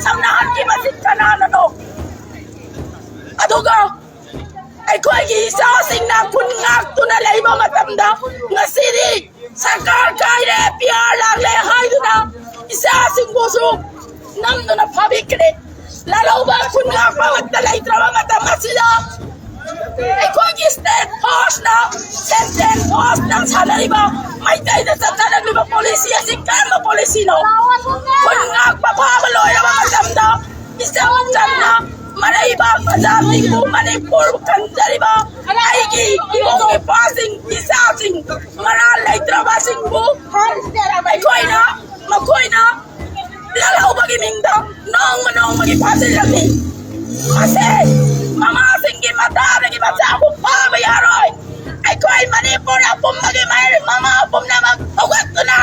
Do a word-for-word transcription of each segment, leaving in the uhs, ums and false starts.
ꯁꯝꯅꯍꯟꯈꯤꯕꯁꯤ ꯀꯅꯥꯅꯅꯣ? ꯑꯗꯨꯒ ꯑꯩꯈꯣꯏꯒꯤ ꯏꯆꯥꯁꯤꯡꯅ ꯈꯨꯟ ꯉꯥꯛꯇꯨꯅ ꯂꯩꯕ ꯃꯇꯝꯗ ꯉꯁꯤꯗꯤ ꯁꯔꯀꯥꯔ ꯀꯥꯏꯔꯦ, ꯄꯤ ꯑꯥꯔ ꯂꯥꯛꯂꯦ ꯍꯥꯏꯗꯨꯅ ꯏꯆꯥꯁꯤꯡꯕꯨꯁꯨ ꯅꯝꯗꯨꯅ ꯐꯥꯕꯤꯈ꯭ꯔꯦ꯫ ꯂꯥꯜꯍꯧꯕ ꯈꯨꯟ ꯉꯥꯛꯄꯃꯛꯇ ꯂꯩꯇ꯭ꯔꯕ ꯃꯇꯝ ꯑꯁꯤꯗ ꯑꯩꯈꯣꯏꯒꯤ ꯁ꯭ꯇꯦꯠ ꯐꯣꯔꯁꯅ, ꯁꯦꯟꯇ꯭ꯔꯦꯜ ꯐꯣꯔꯁꯅ ꯁꯥꯟꯅꯔꯤꯕ ꯃꯩꯇꯩꯗ ꯆꯠꯊꯔꯛꯂꯤꯕ ꯄꯣꯂꯤꯁꯤ ꯑꯁꯤ ꯀꯔꯝꯕ ꯄꯣꯂꯤꯁꯤꯅꯣ? ꯈꯨꯟ ꯉꯥꯛꯄ ꯐꯥꯕ ꯂꯣꯏꯔꯕ ꯃꯇꯝꯗ ꯏꯆꯝ ꯆꯝꯅ ꯃꯔꯩꯕꯥꯛ ꯃꯆꯥꯁꯤꯡꯕꯨ, ꯃꯅꯤꯄꯨꯔꯕꯨ ꯀꯟꯖꯔꯤꯕ ꯑꯩꯒꯤ ꯏꯕꯨꯡ ꯏꯄ꯭ꯋꯥꯁꯤꯡ, ꯏꯆꯥꯁꯤꯡ, ꯃꯔꯥꯜ ꯂꯩꯇ꯭ꯔꯕꯁꯤꯡꯕꯨ ꯑꯩꯈꯣꯏꯅ, ꯃꯈꯣꯏꯅ ꯂꯥꯜꯍꯧꯕꯒꯤ ꯃꯤꯡꯗ ꯅꯣꯡꯃ ꯅꯣꯡꯃꯒꯤ ꯐꯥꯖꯤꯜꯂꯝꯃꯤ꯫ ꯃꯁꯤ ꯃꯃꯥꯁꯤꯡꯒꯤ ꯃꯆꯥꯗꯒꯤ ꯃꯆꯥꯕꯨ ꯐꯥꯕ ꯌꯥꯔꯣꯏ꯫ ꯑꯩꯈꯣꯏ ꯃꯅꯤꯄꯨꯔ ꯑꯄꯨꯝꯕꯒꯤ ꯃꯍꯩ ꯃꯃꯥ ꯄꯨꯝꯅꯃꯛ ꯍꯧꯒꯠꯇꯨꯅ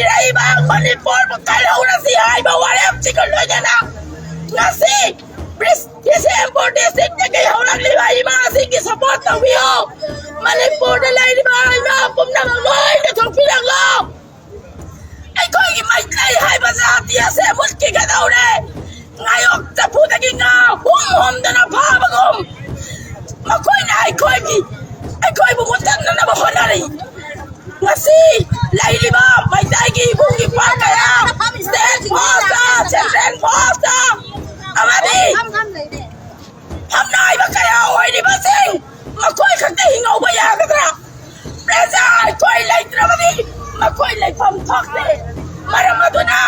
ꯏꯔꯩꯕꯥꯛ ꯃꯅꯤꯄꯨꯔꯕꯨ ꯀꯜꯍꯧꯔꯁꯤ ꯍꯥꯏꯕ ꯋꯥꯔꯦꯞꯁꯤꯒ ꯂꯣꯏꯅꯅ ꯉꯁꯤ ꯕꯤꯁ-, ꯕꯤꯁꯦꯝꯄꯨꯔ ꯗꯤꯁꯇ꯭ꯔꯤꯛꯇꯒꯤ ꯍꯧꯔꯛꯂꯤꯕ ꯏꯃꯥꯁꯤꯡꯒꯤ ꯁꯄꯣꯔꯠ ꯇꯧꯕꯤꯌꯨ꯫ ꯃꯅꯤꯄꯨꯔꯗ ꯂꯩꯔꯤꯕ ꯏꯃꯥ ꯄꯨꯝꯅꯃꯛ ꯂꯣꯏꯅ ꯊꯣꯛꯄꯤꯔꯛꯂꯣ꯫ ꯑꯩꯈꯣꯏꯒꯤ ꯃꯩꯇꯩ ꯍꯥꯏꯕ ꯖꯥꯇꯤ ꯑꯁꯦ ꯃꯨꯠꯈꯤꯒꯗꯧꯔꯦ꯫ ꯉꯥꯌꯣꯛ ꯆꯐꯨꯗꯒꯤ ꯉꯥ ꯍꯨꯝ ꯍꯨꯝꯗꯅ ꯐꯥꯕꯒꯨꯝ ꯃꯈꯣꯏꯅ ꯑꯩꯈꯣꯏꯒꯤ, ꯑꯩꯈꯣꯏꯕꯨ ꯃꯨꯠꯊꯠꯅꯅꯕ ꯍꯣꯠꯅꯔꯤ꯫ ꯉꯁꯤ ꯂꯩꯔꯤꯕ ꯃꯩꯇꯩꯒꯤ ꯏꯕꯨꯡ ꯏꯄ꯭ꯋꯥ ꯀꯌꯥ, ꯁ꯭ꯇꯦꯠ ꯐꯣꯔꯁꯇ, ꯁꯦꯟꯇ꯭ꯔꯦꯜ ꯐꯣꯔꯁꯇ ꯑꯃꯗꯤ ꯐꯝꯅꯥꯏꯕ ꯀꯌꯥ ꯑꯣꯏꯔꯤꯕꯁꯤꯡ, ꯃꯈꯣꯏ ꯈꯛꯇ ꯍꯤꯡꯍꯧꯕ ꯌꯥꯒꯗ꯭ꯔꯥ? ꯄ꯭ꯔꯖꯥ ꯑꯩꯈꯣꯏ ꯂꯩꯇ꯭ꯔꯕꯗꯤ ꯃꯈꯣꯏ ꯂꯩꯐꯝ ꯊꯣꯛꯇꯦ꯫ ꯃꯔꯝ ꯑꯗꯨꯅ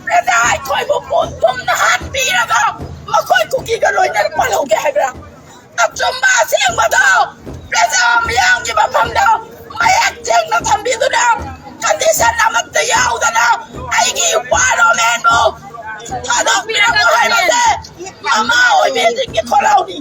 ꯄ꯭ꯔꯖꯥ ꯑꯩꯈꯣꯏꯕꯨ ꯄꯨꯟ ꯊꯨꯡꯅ ꯍꯥꯠꯄꯤꯔꯒ ꯃꯈꯣꯏ ꯀꯨꯀꯤꯒ ꯂꯣꯏꯅꯅ ꯄꯜꯍꯧꯒꯦ ꯍꯥꯏꯕ꯭ꯔꯥ? ꯑꯆꯨꯝꯕ ꯑꯁꯦꯡꯕꯗꯣ ꯄ꯭ꯔꯖꯥ ꯃꯤꯌꯥꯝꯒꯤ ꯃꯐꯝꯗ ꯃꯌꯦꯛ ꯁꯦꯡꯅ ꯊꯝꯕꯤꯗꯨꯅ, ꯀꯟꯗꯤꯁꯟ ꯑꯃꯠꯇ ꯌꯥꯎꯗꯅ ꯑꯩꯒꯤ ꯋꯥꯔꯣꯃꯦꯟꯕꯨ ꯊꯥꯗꯣꯛꯄꯤꯔꯛꯎ ꯍꯥꯏꯕꯁꯦ ꯃꯃꯥ ꯑꯣꯏꯕꯤꯁꯤꯡꯒꯤ ꯈꯣꯜꯂꯥꯎꯅꯤ꯫